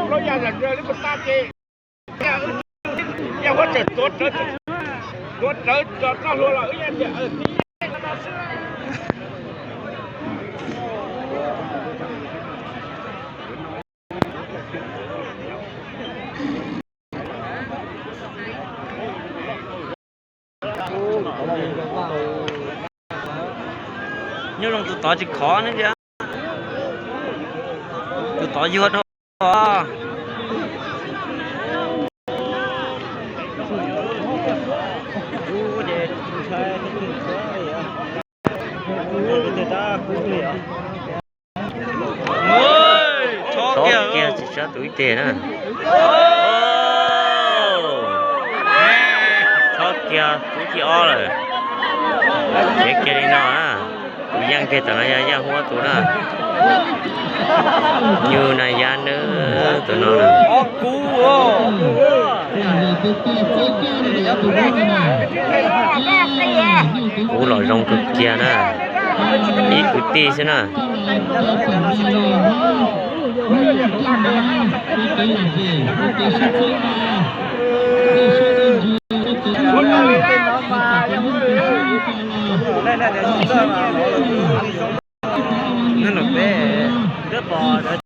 Plaub yaj zam li puas tag ces, yaj huab tseem tuav rawv, tuav rawv tso txoj hlua los wb yaj tias, nyob zoo tus tod tsis khov ne tiag. Tus tod yuag rau. Txhob kiag tsis sab tus ib teg na. Txhob kiag tus thib ob lawm. Tsev kiag li no na. Tus yeej kiag tom no yog yaj huab tus na. Nyuj na yab nab tus no na. Kub los zoo kawg kiag na. Ib kwv tij xwb na. Peb twb pom